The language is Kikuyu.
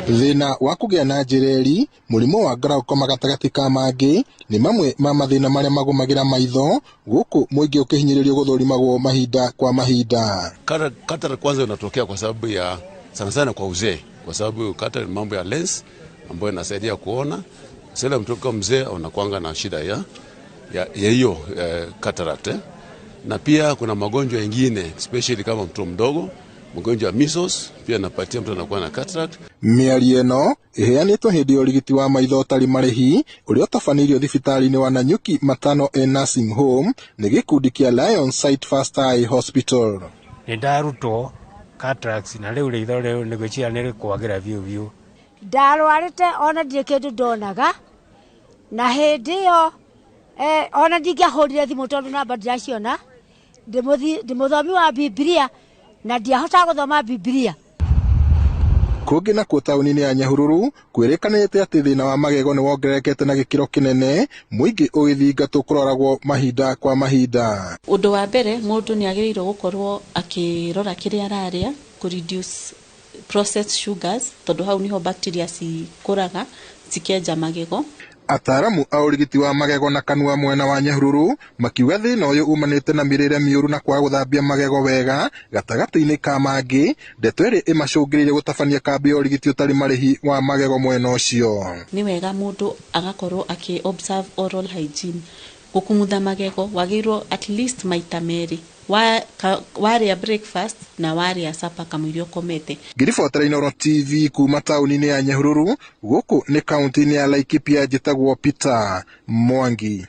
Thĩna wa kũgĩa na njĩreri, mũrimũ wa glaucoma gatagatĩ ka mangĩ, nĩ mamwe ma mathĩna marĩa magũmagĩra maitho gũkũ mũingĩ ũkĩhinyĩrĩrio gũthũrimagwo mahinda kwa mahinda. Cataract kwanza inatokea kwa sababu ya sana sana kwa uzee, kwa sababu cataract ni mambo ya lens ambayo inasaidia kuona. Sasa mtu kama mzee anakuanga na shida ya hiyo cataract. Na pia kuna magonjwa mengine, especially kama mtoto mdogo, mgonjwa wa measles pia anapatia mtu anakuwa na cataract. Mĩario ĩno ĩheanĩtwo hĩndĩ ya ũrigiti wa maitho ũtarĩ marĩhi ũrĩa ũtabanĩirio thibitarĩ-inĩ wa Nanyuki Maternal and Nursing Home nĩ gĩkundi kĩa Lion Sight First Eye Hospital. Nĩ ndarutwo cataracts na rĩu ritho rĩu nĩ gwĩciria nĩ rĩkwagĩra biũ biũ. Ndarwarĩte ona ndirĩ kĩndũ ndonaga, na hĩndĩ ĩyo ona ndingĩahũrire thimũ tondũ namba ndiraciona. Ndĩ mũthomi wa Bibilia na ndiahotaga gũthoma Bibilia. Kũngĩ nakuo taũni-inĩ ya Nyahururu kwĩrĩkanĩte atĩ thĩna wa magego nĩ wongererekete na gĩkĩro kĩnene, mũingĩ ũgĩthingatwo kũroragwo mahinda kwa mahinda. Ũndũ wa mbere mũndũ nĩ agĩrĩirwo gũkorwo akĩrora kĩrĩa ararĩa, kũ reduce processed sugars, tondũ hau niho bacteria cikũraga cikenja magego. Ataaramu a ũrigiti wa magego na kanua mwena wa Nyahururu makiuga thĩna ũyũ umanĩte na mĩrĩre mĩũru na kwaga gũthambia magego wega gatagatĩ-inĩ ka mangĩ, ndeto ĩrĩa ĩmacũngĩrĩirie gũtabania kambĩ ya ũrigiti ũtarĩ marĩhi wa magego mwena ũcio. Nĩ wega mũndũ agakorwo akĩ observe oral hygiene, gũkumutha magego wagĩrĩirwo at least maita merĩ, warĩa breakfast na warĩa supper kamũira ũkomete. Ngĩribotera Inooro TV kuma taũni-inĩ ya Nyahururu, gũkũ nĩ kaunti-inĩ ya Laikipia, njĩtagwo Peter Mwangi.